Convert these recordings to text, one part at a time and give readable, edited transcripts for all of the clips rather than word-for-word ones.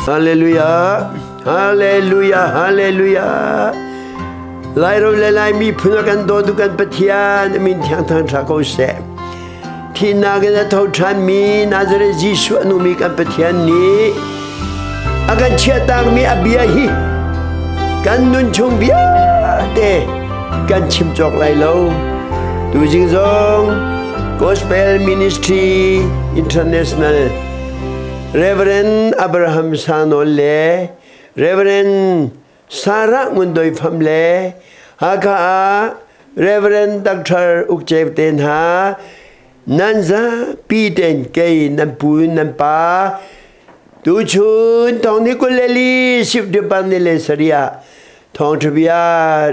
Hallelujah. Hallelujah. Hallelujah. Lairo le Lai miphun a kan dawtu kan Pathian min thiang thang ṭha ko seh. Thihnak in a tho ṭhanmi Nazareth Jesuh a nungmi kan Pathian nih a kan chiahtakmi a bia hi kan nun chung vialte kan chim cawk lai lo. Tuzing zong Gospel Ministry International Reverend Abraham Sanol le Reverend Sarah Ngun Doi Pham le Hakha ah Reverend Dr. Uk Cev te hna nan zapi ten kei nan pu nan pa tuchun thong ni kul le li sip depan ni le saria thawngṭha bia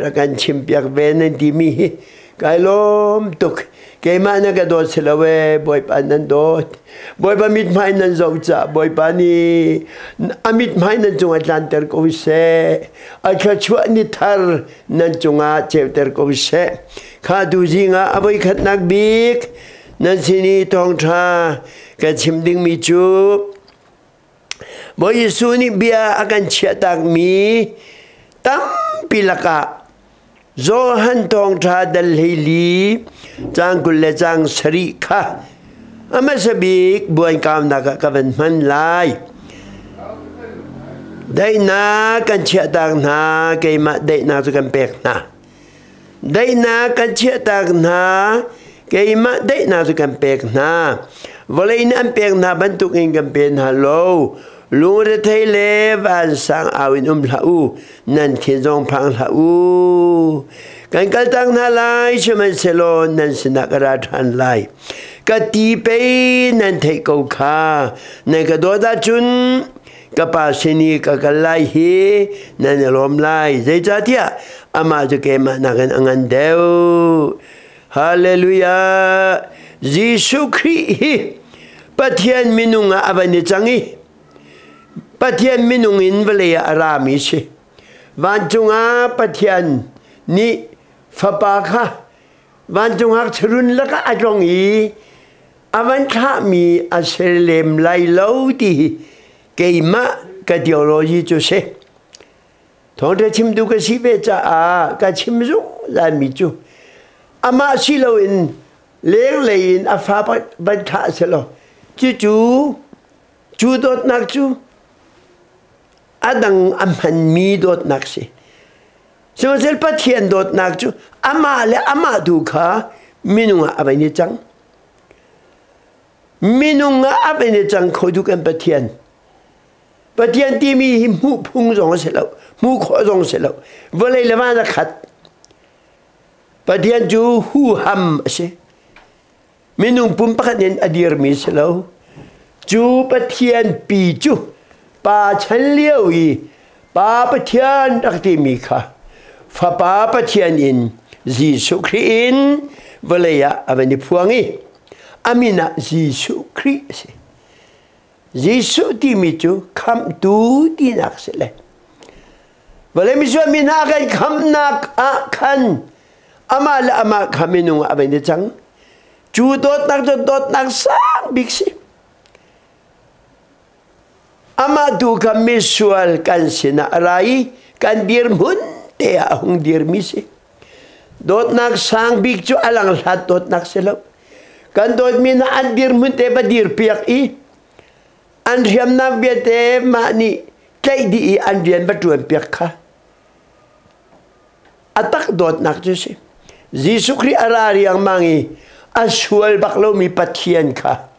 rak kan chimpiak ve nan timi hi kai lawm tuk. Keimah na ka dawt si lo ee, Bawipa nan dawt. Bawipa mithmai nan zoh caah Bawipa nih a mithmai nan cungah tlanter ko seh. A thluachuah ni thar nan cungah ceuter ko seh. Kha tu zing ah a voikhatnak bik nan sin i thawngṭha ka chim dingmi cu Bawi Jesuh nih bia a kan chiahtakmi tampi lakah Johan Thawngṭha dal 14 caang 20 le caang 7 kha a hmasa bik buankaunak ah ka van hman lai. Daihnak kan chiahtak hna, keimah daihnak cu kan pek hna. Daihnak kan chiahtak hna, keimah daihnak cu kan pek hna. Vawlei nih an pek hna bantukin kan pe hna lo. Lungrethei le vansang au in um hlah u, nan thin zong phang hlah u. Kan kaltak hna lai, sihmanhsehlaw nan sinah ka ra ṭhan lai. Ka ti pei nan theih ko kha. Nan ka dawt ahcun ka pa sin i ka kal lai hi nan i lawm lai. Zeicahtiah amah cu keimah nakin a ngan deuh. Hallelujah! Jesuh Khrih hi Pathian minung ah a van i cang i Pathian minung in vawlei ah a rami si. Vancung ah Pathian nih Fapa kha vancung ngakchia lakah a tlong i a van thlahmi a si lem lai lo ti hi keimah ka theology cu si. Thawngṭha chimtu ka si ve caah ka chim zungzalmi cu amah si loin lenglei in a fa van thlah selaw cucu cu dawtnak cu a dang a hmanmi dawtnak si. Sihmanhsehlaw Pathian dawtnak cu amah le amah tu kha minung ah a van i cang. Minung ah a van i cang kho tu kan Pathian. Pathian timi hi hmuh phung zong a si lo, hmuh khawh zong a si lo. Vawlei le van a khat. Pathian cu huham a si. Minung pum pakhat in a dirmi si lo. Cu Pathian pi cu pa chan lio i Pa Pathian rak timi kha Fapa Pathian in Jesuh Khrih in vawlei ah a van i phuang i a min ah Jesuh Khrih a si. Jesuh timi cu khamhtu tinak si le vawlei misual mi hna kan khamhnak ah khan amah le amah kha minung ah a van i cang. Cu dawtnak cu dawtnak sang bik si. Amah tu kha misual kan sinah a ra i kan dirhmun te ah a hung dirmi si. Dawtnak sang bik cu a lang hlat dawtnak si lo. Kan dawtmi hna an dirhmun te va dirpiak i an hriamnam vialte mah nih tlaih dih i an rian va ṭuanpiak kha a tak dawtnak cu si. Jesuh Khrih a ra riangmang i a sual bak lomi Pathian kha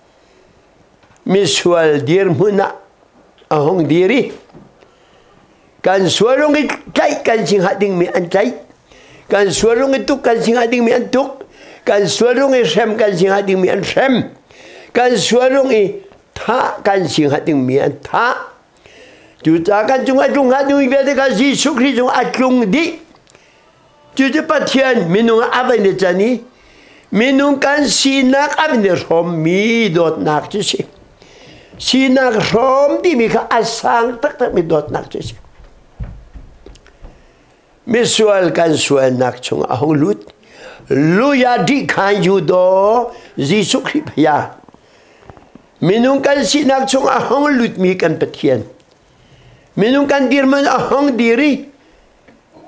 misual dirhmun ah a hung dir i kan sual rung i tlaih kan si hnga dingmi an tlaih, kan sual rung i tuk kan si hnga dingmi an tuk, kan sual rung i hrem kan si hnga dingmi an hrem, kan sual rung i thah kan si hnga dingmi an thah. Cucaah kan cung a tlung hnga dingmi vialte kha Jesuh Khrih cung a tlung dih. Cucu Pathian minung ah a van i can i minung kan sinak a van i hrawmmi dawtnak cu si. Sinak hrawm timi kha a sang taktakmi dawtnak cu si. Misual kan sualnak chungah a hung lut. Luya di khan yu do Jesuh Khrih phaya. Minung kan sinak chungah a hung lutmi kan Pathian. Minung kan dirhmun a hong dir i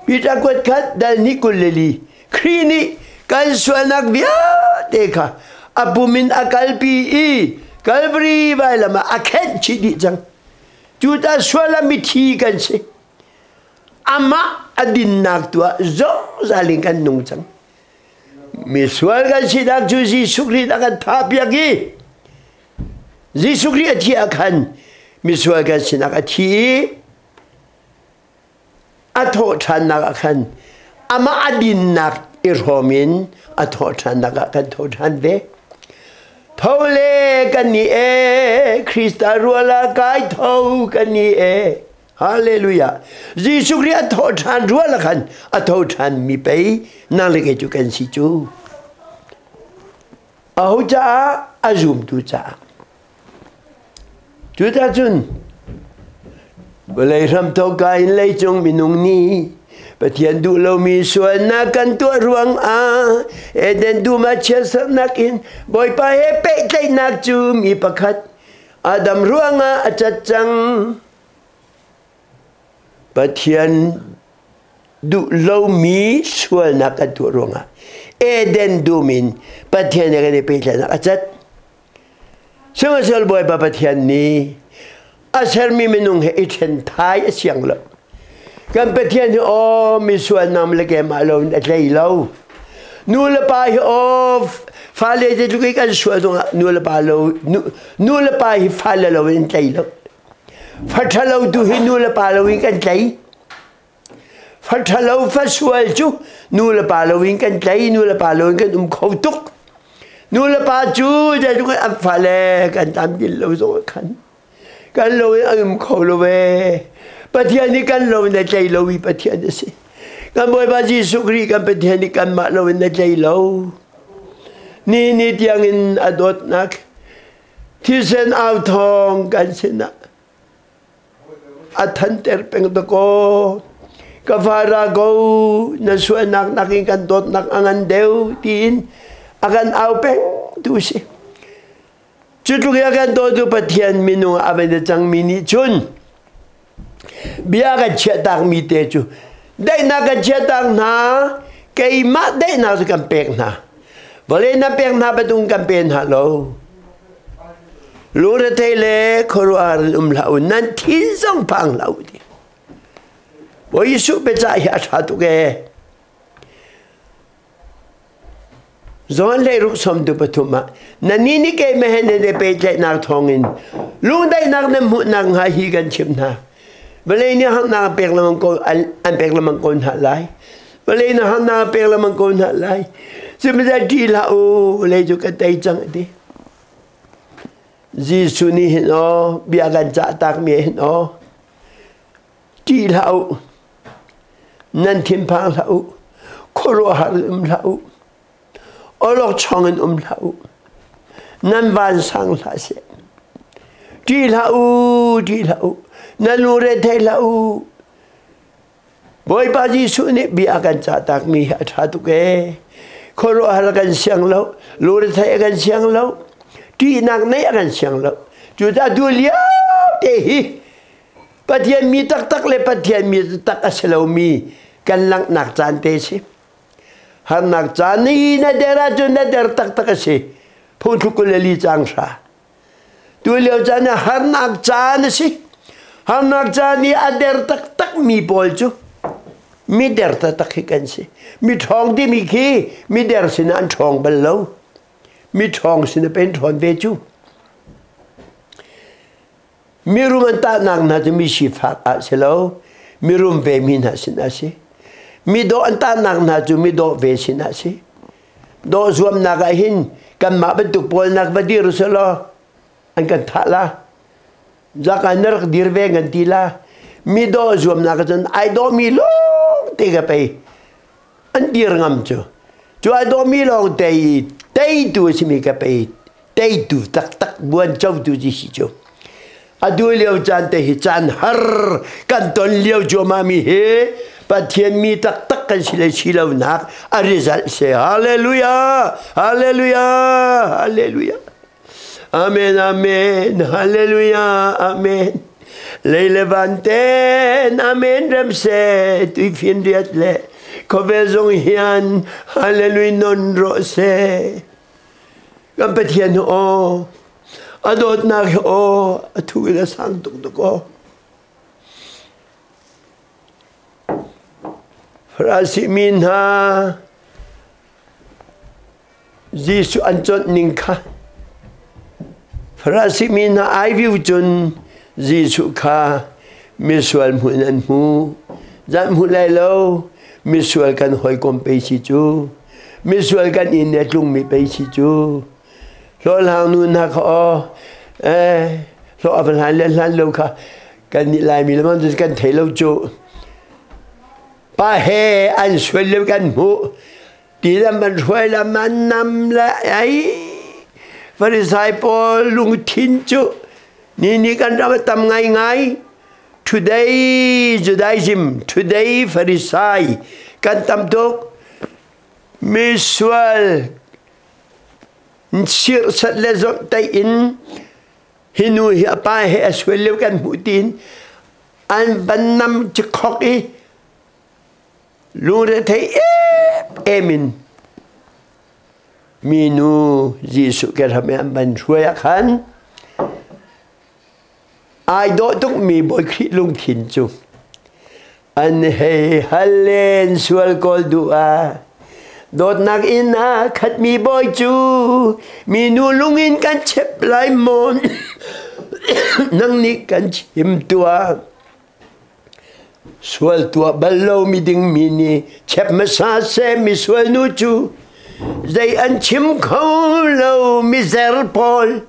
Peter kuat khat dal ni 22. Khrih nih kan sualnak vialte kha a pum in a kalpi i Calvary vailam ah a khenh chih dih cang. Cucaah sual ah mithi kan si. Amah a dinnak tu ah zungzal in kan nung cang. Misual kan sinak cu Jesuh Khrih a kan thahpiak i Jesuh Khrih a thih ah khan misual kan sinak a thi i a thawh ṭhannak ah khan amah a dinnak i hrawm in a thawh ṭhannak ah kan tho ṭhan ve. Tho le kan ni e, Krista rual ah kai tho kan ni e. Hallelujah. Jesuh Khrih a thawh ṭhan rual ah khan a tho ṭhan mi pei nang le kei cu kan si cu. Aho caah a zumtu caah. Cucacun vawlei hramthawk ka in leicung minung nih Pathian duh lomi sualnak kan tuah ruangah Eden dum ah chiatsernak in Bawipa he pehtlaihnak cu mi pakhat Adam ruangah a cat cang. Pathian duh lomi sualnak kan tuah ruangah Eden dum in Pathian he kan i pehtlaihnak a cat. Sihmanhsehlaw Bawipa Pathian nih a sermi minung he i ṭhen thai a siang lo. Kan Pathian hi aw misual nam le keimah lo in a tlei lo. Nu le pa hi aw fale zeitluk i kan sual zongah nu le pa lo nu le pa hi fale lo in tlei lo. Fa ṭhalo tu hi nu le pa lo in kan tlei. Fa ṭhalo fa sual cu nu le pa lo in kan tlei, nu le pa lo in kan um kho tuk. Nu le pa cu zeitluk in an fale kan tam din lo zong ah khan kan lo in an um kho lo ve. Pathian nih kan lo in a tlei lo i Pathian a si. Kan Bawipa Jesuh Khrih kan Pathian nih kanmah lo in a tlei lo. Ni ni tiangin a dawtnak thisen au thawng kan sinah a thanter peng dakaw ka fa ra ko na sualnak nakin kan dawtnak a ngan deuh tiin a kan au peng tu si. Cu tluk i a kan dawtu Pathian minung a van i cangmi nih cun bia kan chiahtakmi te cu daihnak kan chiahtak hna, keimah daihnak cu kan pek hna, vawlei na pek hna bantuk kan pe hna lo. Lungrethei le khuaruahhar in um hlah u, nan thin zong phang hlah u ti. Bawi Jesuh biacah hi a ṭha tuk ee. John 16:23 ah nannih nih keimah he nan i pehtlaihnak thawngin lungdaihnak nan hmuhnak hnga hi kan chimh hna. Vawlei nih harnak pek lengmang ko an pek lengmang ko hna lai. Vawlei nih harnak pek lengmang ko hna lai. Sihmanhsehlaw ṭih hlah u, vawlei cu ka tei cang a ti. Jesuh nih hin aw bia kan cah takmi hin aw ṭih hlah u, nan thinphang hlah u, khuaruahhar in um hlah u, awlokchong in um hlah u, nan vansang hlah seh. Ṭih hlah u, ṭih hlah u, nan lungre thei hlah u. Bawipa Jesuh nih bia a kan cah takmi hi a ṭha tuk ee. Khuaruahhar a kan siang lo, lungretheih a kan siang lo, ṭihnak neih a kan siang lo. Cucaah tu lio te hi Pathian mi taktak le Pathian mi tak a si lomi kan langhnak caan te si. Harnak caan ni na der ahcun na der taktak a si. Phungthluk 24 caang 9. Tu lio caan ah harnak caan a si. Harnak caan i a der taktakmi pawl cu mi der taktak hi kan si. Mi ṭhawng timi khi mi der sinah an ṭhawng bal lo. Mi ṭhawng sinah pei an ṭhawn ve cu. Mirum an tahnak hna cu mi sifak ah si lo, mirum ve mi hna sinah a si. Mi dawh an tahnak hna cu mi dawh ve sinah a si. Dawh zuamnak ah hin kanmah bantuk pawl nak va dir usih law an kan thah la. Zaka na rak dir ve ngan ti la. Mi dawh zuamnak ah cun ai dawhmi lawng te ka pei an dir ngam cu. Cu ai dawhmi lawng te i teitu a simi ka pei teitu taktak buancotu ci si cu. Atu lio caan te hi caan har kan ton lio cuahmah mi hi Pathian mi taktak kan si le si lonak a result si. Hallelujah! Hallelujah! Hallelujah! Amen, amen, hallelujah, amen. Lei le van ten amen rem se tuifinriat le khawvel zong hian hallelujah non rawh se. Kan Pathian aw a dawtnak hi aw a thu in a sang tuk tuk aw. Farasi mi hna Jesuh an chawnh ning kha Farasi mi hna ai viu cun Jesuh kha misual hmuh in an hmu. Zan hmu lai lo, misual kan hawikom pei si cu. Misual kan inn a tlungmi pei si cu. Hlawhhlang nu hna kha aw, eh, hlawh a va hlan le hlan lo kha kan nih Laimi lamang cu kan thei lo cu. Pa he an sual lio kan hmuh. Ti lam an hruai lam an nam le ai Farisai pawl lungthin cu ni ni kan ram a tam ngaingai. Today Judaism, today Farisai kan tam tuk. Misual sirhsat le zawmhtaih in hi nu hi a pa he a sual lio kan hmuh tiin an van nam cikhok i Lungrethei em in minu Jesuh ke ram i an van hruai ah khan ai dawh tukmi Bawi Khrih lungthin cu an hei hal len sual kawl duh ah dawtnak in a khatmi bawi cu minu lungin kan chep lai maw nang nih kan chim tuah. Sual tuah bal lo miding mi nih chep hmasa seh misual nu cu zei an chim kho lo mizer pawl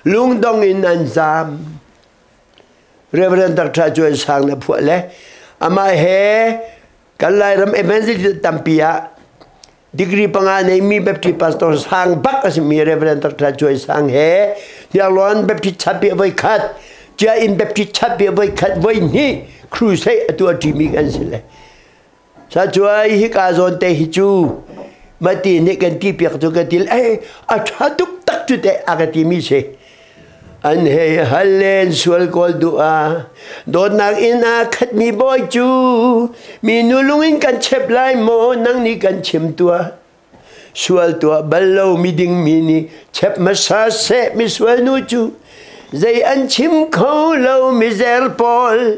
lungdong in an zaam. Reverend Dr. Cuan Sang na phuah le amah he kan Lairam evangelist tampi ah degree panga neimi Baptist pastor sang bak a simi Reverend Dr. Cuai Sang he Hniarlawn Baptist chapi voi khat Chia in Baptist chapi voi khat voi hnih crusade a tuah ṭimi kan si le sa cuai hi ka zawn te hi cu mati nih kan ti piak cu ka til ei a ṭha tuk tak cu te a ka timi si An hei hal len sual kawl duh ah dawtnak in a khatmi bawi cu minu lung in kan chep lai maw nang nih kan chim tuah. Sual tuah bal lo miding mi nih chep hmasa seh misual nu cu zei an chim kho lo mizer pawl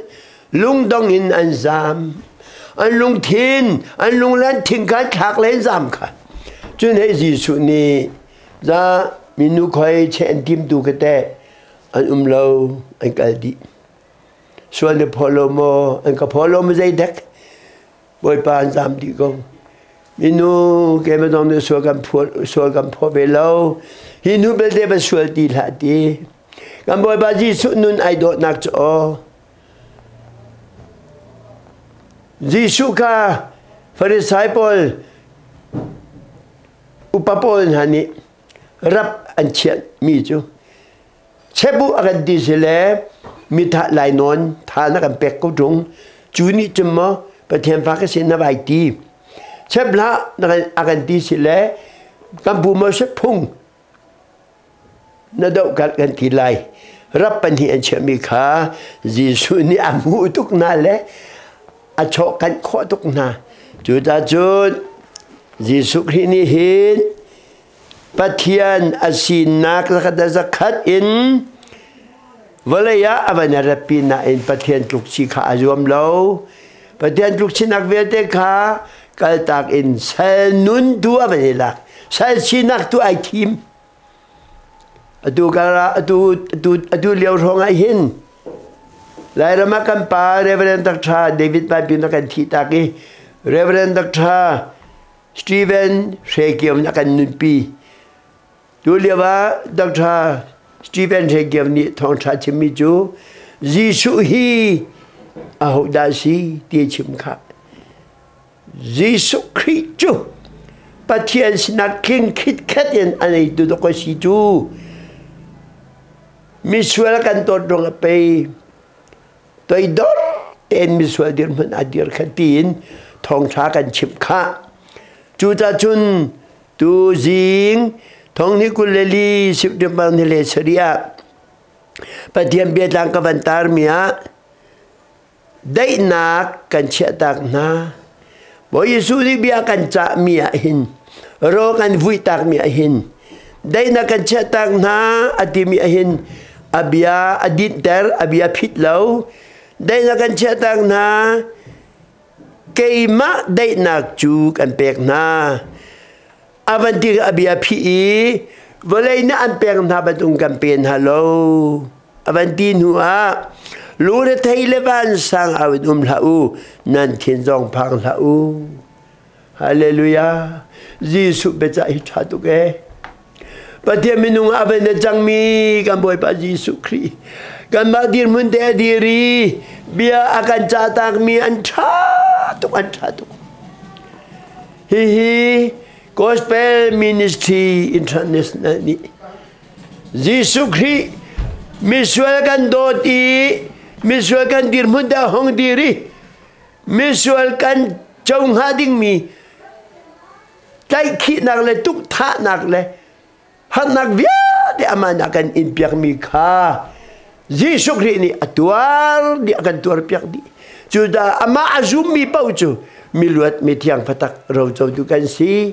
lungdong in an zaam. An lungthin an lunglan thing kha thlak len zaam kha. Cun hei Jesuh nih Za minu khoi che an tim tu ka te an um lo an kal dih. Sual na phaw lo maw an ka phaw lo ma zei dek Bawipa an zam dih ko. Minu ke ma dong nih sual kan phaw sual kan phaw ve lo. Hi nu belte ba sual ti hlah ti. Kan Bawipa Jesuh nun ai dawtnak cu aw. Jesuh kha Farisai pawl Upa pawl hna nih rap an chiahmi cu chebu a kan ti si le mithah lainawn tha na kan pek ko ṭung cu nih cun maw Pathian fa ka si na vai ti chep hlah a kan ti si le kan pu Moses phung na doh kan kan ti lai rap pahnih an chiahmi kha Jesuh nih a hmuh tuk hna le a chawhkanh khawh tuk hna cucaah cun Jesuh Khrih nih hin Pathian a sinak zakhat zakhat in vawlei ah a van ratpi nain Pathian tluk si kha a zuam lo Pathian tluk sinak vialte kha kaltak in sal nun tu a van i lak sal sinak tu ai thim Atu kar atu atu atu lio hrawng ah hin Lairam ah kan pa Reverend Dr. David Vanpi na kan thih tak i Reverend Dr. Stephen Hrekiam na kan nunpi. Tu lio ah Dr. Stephen Hrekiam nih thawngṭha chimmi cu Jesuh hi ahodah si ti chim kha. Jesuh Khrih cu Pathian sinah tling khitkhet in a neitu dawk a si cu misual kan dawt ruang a pei toidor tein misual dirhmun a dir kha tiin thawngṭha kan chimh khah cucah cun tu zing thong ni 24 September ni le sarih ah. Pathian biatlang ka van tarmi ah daihnak kan chiahtak hna. Bawi Jesuh nih bia kan cahmi ah hin ro kan vuihtakmi ah hin daihnak kan chiahtak hna a timi ah hin a bia a dinhter, a bia phit lo. Daihnak kan chiahtak hna, keimah daihnak cu kan pek hna. A van ti a bia phih i vawlei nih an pek hna bantuk kan pe hna lo. A van ti hnu ah lungrethei le vansang au in um hlah u, nan thin zong phang hlah u. Hallelujah. Jesuh biacah hi ṭha tuk ee. Pathian minung ah van a cangmi kan Bawipa Jesuh Khrih kanmah dirhmun te a dir i bia a kan cahtakmi an ṭha tuk, an ṭha tuk. Hihi Gospel Ministry International nih Jesuh Khrih misual kan dawt i misual kan dirhmun te a hung dir i misual kan co hnga dingmi tlaihkhihnak le tukthahnak le harnak vialte amah nih a kan inpiakmi kha Jesuh Khrih nih a tuar dih, a kan tuarpiak dih. Cucaah amah a zummi paoh cu miluat mithiang fatak rocotu kan si.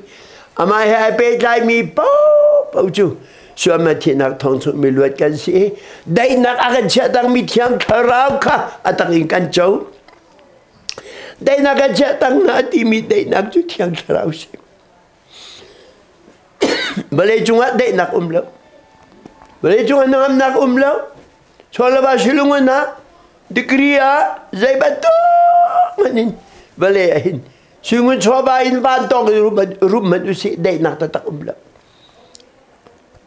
Amah he ai pehtlaimi paoh cu sualman thihnak thawng chung miluat kan si. Daihnak a kan chiahtakmi Thiang Thlarau kha a tak in kan co. Daihnak kan chiahtak hna timi daihnak cu Thiang Thlarau si. Vawlei cungah daihnak um lo. Vawlei cungah hnangamnak um lo. Chawlava silungun ah degree ah zei bantuk hmanh in vawlei ah hin suingun chawva in van tawng in rum hmanh usih, daihnak taktak um lo.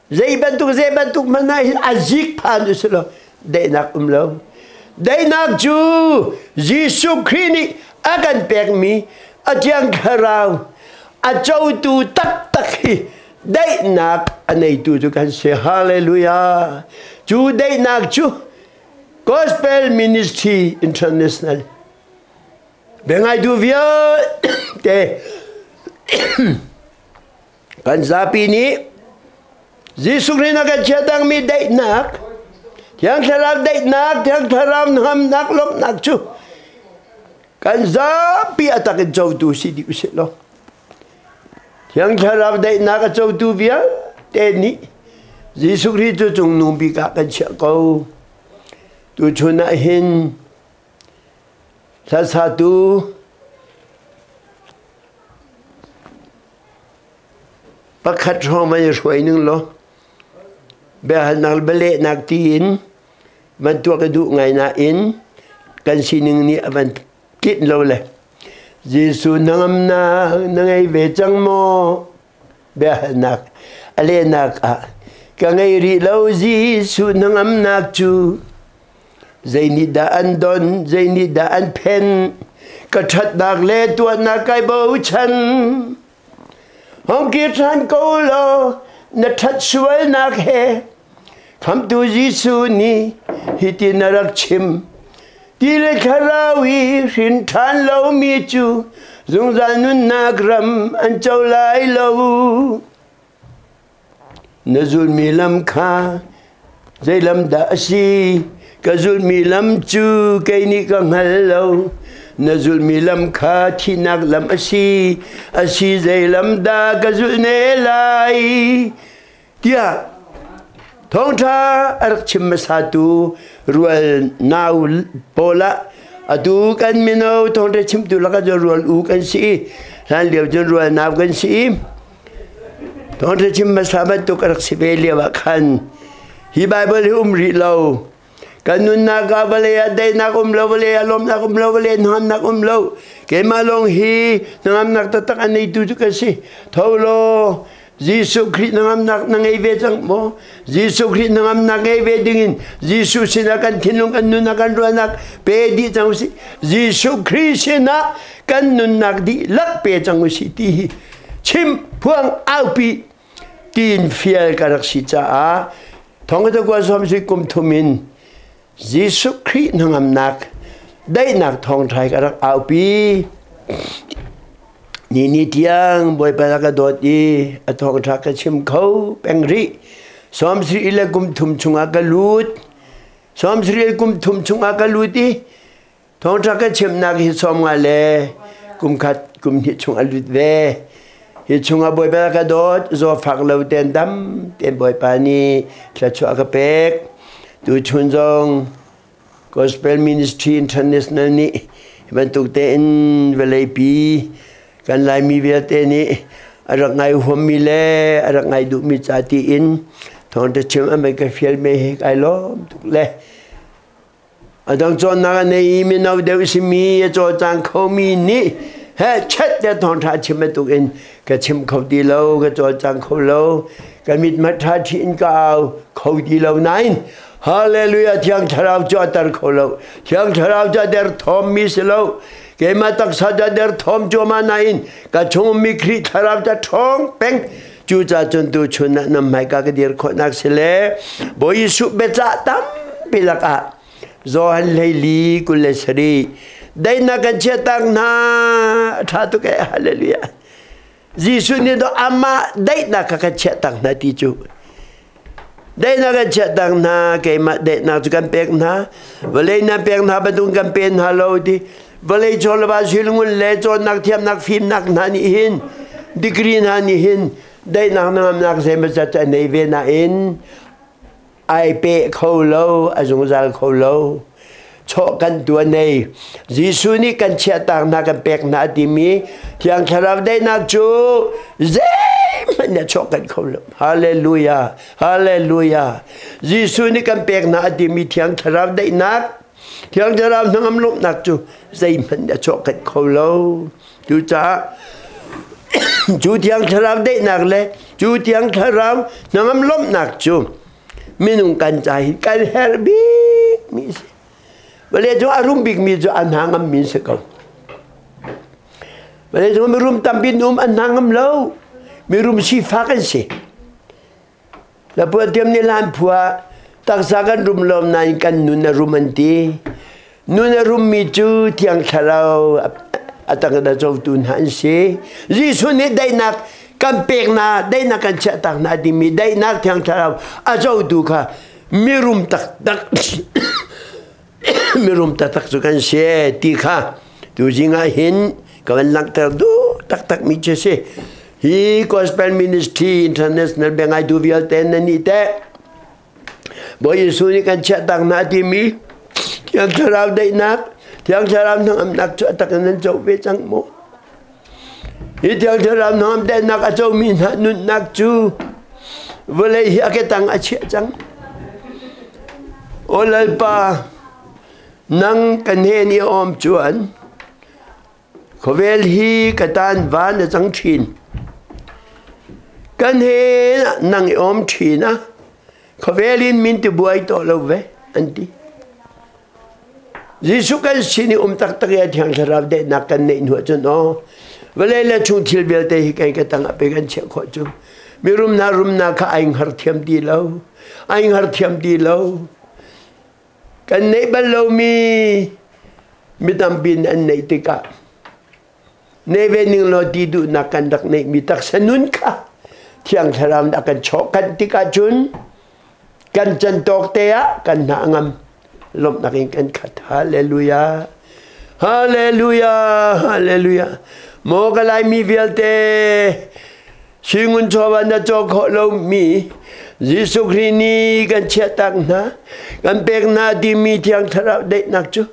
Zei bantuk zei bantuk hmanh ah hin a zik phan usih law daihnak um lo. Daihnak cu Jesuh Khrih nih a kan pekmi a Thiang Thlarau a cotu taktak hi daihnak a neitu cu kan si. Hallelujah. Cu daihnak cu Gospel Ministry International biangaitu vialte kan zapi nih Jesuh Khrih na kan chia dangmi daihnak, Thiang Thlarau daihnak, Thiang Thlarau hnamnak, lawmhnak cu kan zapi a tak in cotu si dih usih law Thiang Thlarau daihnak a cotu vialte nih Jesuh Khrih cu cungnung bik ah kan chiah ko. Tuchun ah hin hlasatu pakhat hrawng van i hruai ning law biahalnak le bialehnak tiin van tuah ka duh ngai nain kan sining nih a van tlinh lo le Jesuh hnangamnak na ngei ve cang maw? Biahalnak a lehnak ah ka ngei rih lo. Jesuh hnangamnak cu zei nih dah an don, zei nih dah an phen? Ka ṭhatnak le tuahnak kai bochan. Hong kir ṭhan ko law na ṭhat sualnak he. Khamtu Jesuh nih hitin a rak chim: Ti le Thlarau i hrin ṭhan lomi cu zungzal nunnak ram an co lai lo. Na zulmi lam kha zei lam dah a si? Ka zulmi lam cu kei nih ka hngal lo. Na zulmi lam kha thihnak lam a si. A si, zei lam dah ka zulh ne lai? Tiah thawngṭha a rak chim hmasatu rual nau pawl ah atu kan mino thawngṭha chimtu lakah cun rual u kan si i hlan lio cun rual nau kan si i thawngṭha chim hmasa bantuk a rak si ve lio ah khan hi Baibal hi um rih lo. Kan nunnak ah vawlei ah daihnak um lo, vawlei ah lawmhnak um lo, vawlei ah hnangamnak um lo. Keimah lawng hi hnangamnak taktak a neitu cu ka si. Tho law Jesuh Khrih hnangamnak na ngei ve cang maw? Jesuh Khrih hnangamnak ngei ve dingin Jesuh sinah kan thinlung, kan nunnak, kan ruahnak pe dih cang usih. Jesuh Khrih sinah kan nunnak dihlak pe cang usih ti hi chim phuang aupi tiin fial ka rak si caah thongta kua som si kum thum in Jesuh Khrih hnangamnak, daihnak thawngṭha ka rak aupi. Ni ni tiang Bawipa ka dawt i a thawngṭha ka chim kho peng rih. 33 le kum thum chungah ka lut. Sawmsarih kum thum chungah ka lut i thawngṭha ka chimnak hi 50 le kum khat kum hnih chung a lut ve. Hi chungah Bawipa ka dawt, zawfak lo ten dam ten Bawipa nih thluachuah ka pek. Tuchun zong Gospel Ministry International nih hi bantuk tein vawleipi kan Laimi vialte nih a rak ngai huammi le a rak ngai duhmi ca tiin thawngṭha chim an van ka fial me hi kai lawm tuk le a dang cawnnak a nei i mino deuh simi a cawlcang khomi nih he chet te thawngṭha chim bantuk in ka chim kho ti lo, ka cawlcang kho lo, ka mithmat ṭha ṭhi in ka au kho ti lo nain Hallelujah. Thiang Thlarau cu a tar kho lo, Thiang Thlarau cu a derthawm mi si lo, keimah taksa cu a derthawm cuahmah nain ka chung mi Khrih Thlarau cu a ṭhawng peng. Cucaah cun tu chun ah nan hmaika ka dir khawhnak si le Bawi Jesuh biacah tampi lakah Johan 14:27 daihnak kan chiahtak hna, ṭha tuk ee. Hallelujah. Jesuh nih do amah daihnak kha kan chiahtak hna ti cu daihnak kan chiahtak hna, keimah daihnak cu kan pek hna, vawlei nan pek hna bantuk kan pe hna lo ti. Vawlei chawlava silngun le cawnnak, thiamnak, fimnak hna nih hin, degree hna nih hin daihnak hnangamnak zeimawzat cu a nei ve nain ai pe kho lo, a zungzal kho lo. Chawh kan tuan ei. Jesuh nih kan chiahtak hna, kan pek hna timi Thiang Thlarau daihnak cu zeihmanh nih a chawh kan kho lo. Hallelujah, hallelujah. Jesuh nih kan pek hna timi Thiang Thlarau daihnak, Thiang Thlarau hnangam lawmhnak cu zeihmanh nih a chawh kan kho lo. Cucaah cu Thiang Thlarau daihnak le cu Thiang Thlarau hnangam lawmhnak cu minung kan ca hi kan herh bikmi si. Vawlei cung a rum bikmi cu a hna ngammi si ko. Vawlei cung mirum tampi um an hna ngam lo. Mirum sifak an si. Lapuan tiam nih hlan phua taksa kan rum lom nain kan nun a rum an ti. Nun a rummi cu Thiang Thlarau a tang a cotu hna an si. Jesuh nih daihnak kan pek hna, daihnak kan chiahtak hna timi daihnak Thiang Thlarau a cotu kha mirum taktak mirum taktak cu kan si ti kha tuzing ah hin ka van langhter duh taktak mi cu si. Hi Gospel Ministry International biangaitu vialte nan nih teh Bawi Jesuh nih kan chiahtak hna timi Thiang Thlarau daihnak, Thiang Thlarau hnangamnak cu a tak in nan co ve cang maw? Hi Thiang Thlarau hnangam daihnak a comi hna nunnak cu vawlei hi a ketang a chiah cang. Aw Lalpa, nang kan hen i awm chuan Khawvel hi ka tan van a cang ṭhin. Kan he nang i awm ṭhin a. Khawvel in min ti buai tawh lo ve, an ti. Jesuh kan sin i um taktak i a Thiang Thlarau dehnak kan neih hnu ahcun aw, vawlei le chung thil vialte hi kai ka tang ah pe kan chiah khawh cu. Mirum hna rumnak kha ai hngar thiam ti lo. Ai hngar thiam ti lo. Kan neih bal lomi mi tampi nih an neih tikah nei ve ning law ti duhnak kan rak neihmi taksa nun kha Thiang Thlarau nih a kan chawhkanh tikah cun kan can tawk te ah kan hna ngam lawmhnak in kan khat. Hallelujah, hallelujah, hallelujah. Maw ka Laimi vialte, Singun chawva na caw khawh lomi Jesuh Khrih nih kan chiahtak hna, kan pek hna timi Thiang Thlarau daihnak cu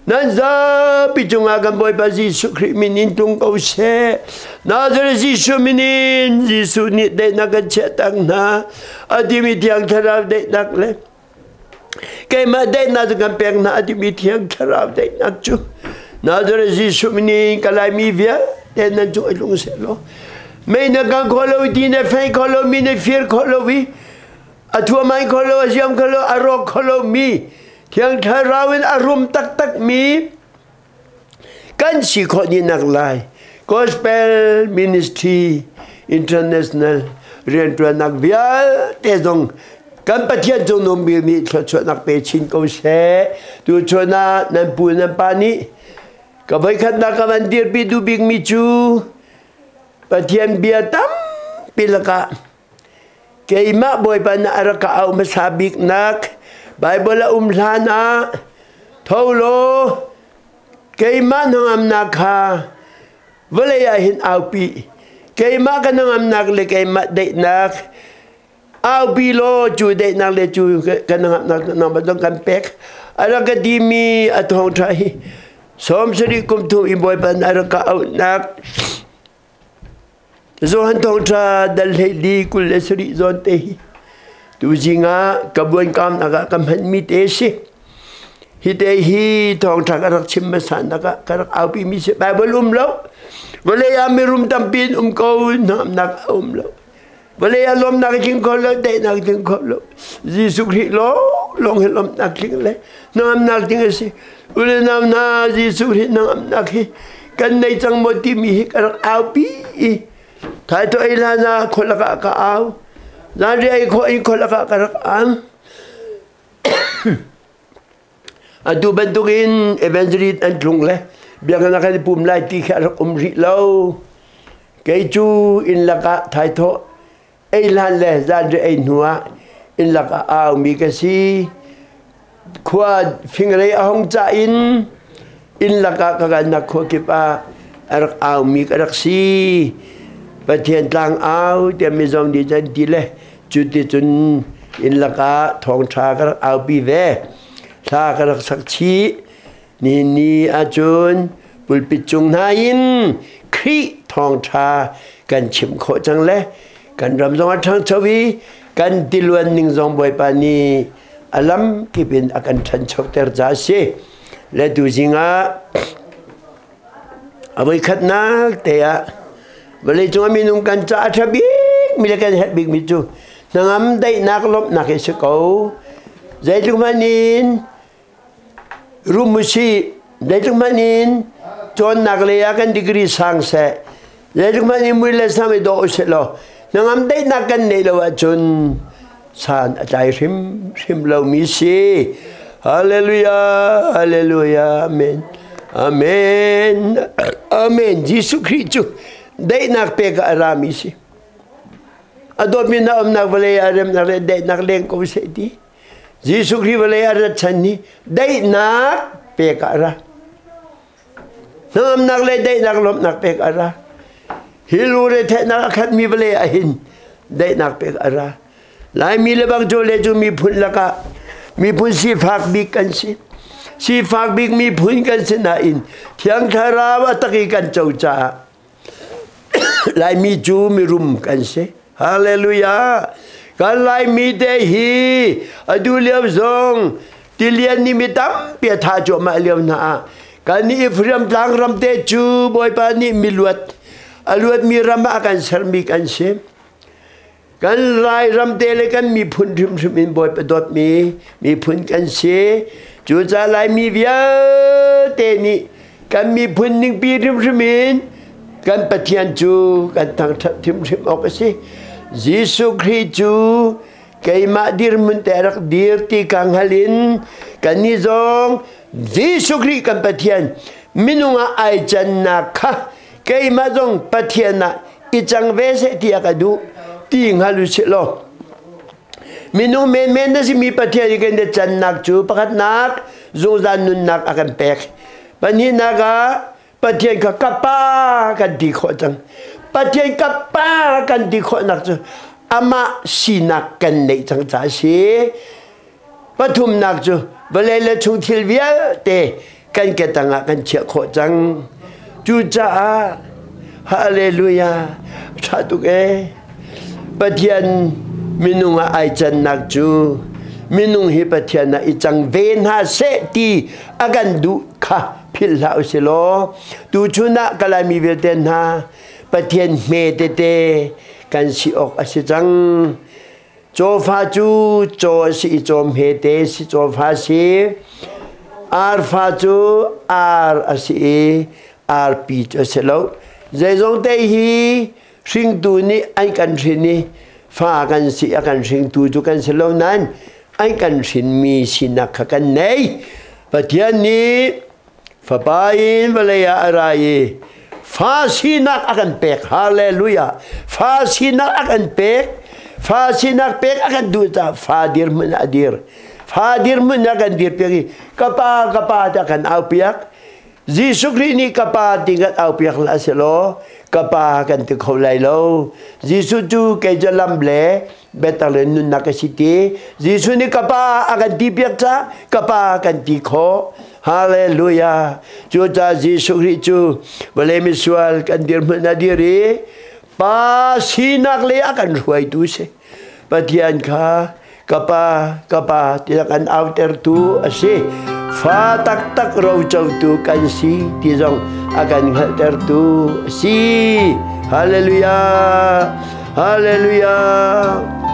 nan zapi cungah kan Bawipa Jesuh Khrih min in tlung ko seh. Nazareth Jesuh min in Jesuh nih daihnak kan chiahtak hna a timi Thiang Thlarau daihnak le keimah daihnak cu kan pek hna a timi Thiang Thlarau daihnak cu Nazareth Jesuh min in ka Laimi vialte nan cung i tlung seh law, mei na kang kho lo, ti na fei kho lo, mi na fir kho lo i a thuamai kho lo, a ziam kho lo, a rawk kho lo mi Thiang Thlarau in a rum taktak mi kan si khawh ni nak lai Gospel Ministry International rianṭuannak vialte zong kan Pathian cungnung bik nih thluachuahnak pe chin ko seh. Tuchun ah nan pu nan pa nih ka voikhatnak ka van dirpi duh bikmi cu Pathian bia tampi lakah keimah Bawipa nih a rak ka auh hmasa biknak. Bible a um hlan ah tho law keimah hnangamnak kha vawlei ah hin aupi. Keimah ka hnangamnak le keimah daihnak aupi law cu daihnak le cu ka hnangamnak nangmah zong kan pek. A rak ka timi a thawngṭha hi 70 kum thum i Bawipa a rak ka auhnak Johan thawngṭha dal 14 27 zawn te hi tuzing ah ka buankamnak ah ka hmanmi te si. Hi te hi thawngṭha ka rak chim hmasa nak ah ka rak aupi mi si. Bible um lo. Vawlei ah mirum tampi in um ko namnak a um lo. Vawlei ah lawmnak tling kho lo, daihnak tling kho lo. Jesuh Khrih lawng lawng hi lawmnak tling le hnangamnak tling a si. Ule nau hna Jesuh Khrih hnangamnak hi kan nei cang maw timi hi ka rak aupi i thaithawh ei hlan ah khualak ah ka au. Zanriah ei khawh in khualak ah ka rak ang. Atu bantukin evangelist an tlung le biakinn ah kan i pum lai ti khi a rak um rih lo. Kei cu inn lakah thaithawh ei hlan le zanriah ei hnu ah inn lakah a aumi ka si. Khua fingrei a hung cah in inn lakah ka kalnak khua kip ah a rak aumi ka rak si. Pathian tlang au tiah mizo nih cun ti le Cuticun inn lakah thawngṭha ka rak aupi ve. Hla ka rak sak chih. Nihin ni ahcun pulpit cung hna in Khrih thawngṭha kan chim khawh cang le kan ram zong a ṭhangcho i kan tiluan ning zong Bawipa nih a lam kip in a kan ṭhanchoter ca a si. Le tuzing ah A voikhatnak te ah vawleicung ah minung kan caah a ṭha bikmi le kan herh bikmi cu hnangam daihnak lawmhnak hi a si ko. Zeitluk hmanh in rum usih, zeitluk hmanh in cawnnak lei ah kan degree sang seh, zeitluk hmanh in mui le sam i dawh usih law hnangam daihnak kan neih lo ahcun san a tlai hrimhrim lomi si. Hallelujah, hallelujah, amen. Amen, amen. Jesuh Khrih cu daihnak pek ah a rami si. A dawtmi na umnak vawlei ah remnak le daihnak leng ko seh ti. Jesuh Khrih vawlei a rat chan ni daihnak pek ah a ra. Hnangamnak le daihnak lawmhnak pek a ra. Hi lungre theihnak a khatmi vawlei ah hin daihnak pek a ra. Laimi le bang cu le cu miphun lakah miphun sifak bik kan si. Sifak bik miphun kan si nain Thiang Thlarau a tak i kan co caah Laimi cu mirum kan si. Hallelujah! Kan Laimi te hi atu lio zong tilian nih mi tampi a thah cuahmah lio hna ah kan Ephraim tlang ram te cu Bawipa nih miluat a luatmi ram ah a kan sermi kan si. Kan Lairam te le kan miphun hrimhrim in Bawipa dawtmi miphun kan si. Cucaah Laimi vialte nih kan miphun ningpi hrimhrim in kan Pathian cu kan thangṭhat hrimhrim awk a si. Jesuh Khrih cu keimah dirhmun te rak dir ti ka hngal in kannih zong Jesuh Khrih kan Pathian minung ah ai cannak kha keimah zong Pathian ah i cang ve seh ti a ka duh ti hngal u sih law minung menmen na simi Pathian i kan i cannak cu pakhatnak zungzal nunnak a kan pek pahnihnak ah Pathian kha ka pa kan ti khawh cang Pathian ka pa kan ti khawhnak cu amah sinak kan neih cang ca a si Pathumnak cu vawlei le chung thil vialte kan ke tangah kan chiah khawh cang. Cucaah hallelujah ṭha tuk ee. Pathian minung ah ai cannak cu minung hi Pathian ah i cang ve hna seh ti a kan duh kha philh hlah usih law tuchun ah Kalaimi vialte hna Pathian hme tete kan si awk a si cang. Cawfa cu caw a si i caw hmete si cawfa si. Arfa cu ar a si i arpi cu a si lo. Zeizong te hi hringtu nih an kan hrin i fa kan si a kan hringtu cu kan si lo nain an kan hrinmi sinak kha kan nei. Pathian nih Fapa in vawlei ah a ra i fa sinak a kan pek. Hallelujah. Fa sinak a kan pek. Fa sinak pek a kan duh caah fa dirhmun ah a dir. Fa dirhmun a kan dirpiak i ka pa ka pa tiah kan aupiak. Jesuh Khrih nih ka pa ti kan aupiak hlah selaw ka pa kan ti kho lai lo. Jesuh cu kei cu lam le biatak le nunnak ka si ti. Jesuh nih ka pa a kan ti piak ca ka pa kan ti khawh. Hallelujah. Cucaah Jesuh Khrih cu vawlei misual kan dirhmun a dir i pa sinak le a kan hruaitu si. Pathian kha ka pa ka pa tiah kan autertu a si. Fa taktak rocotu kan si ti zong a kan hngalhtertu a si. Hallelujah! Hallelujah!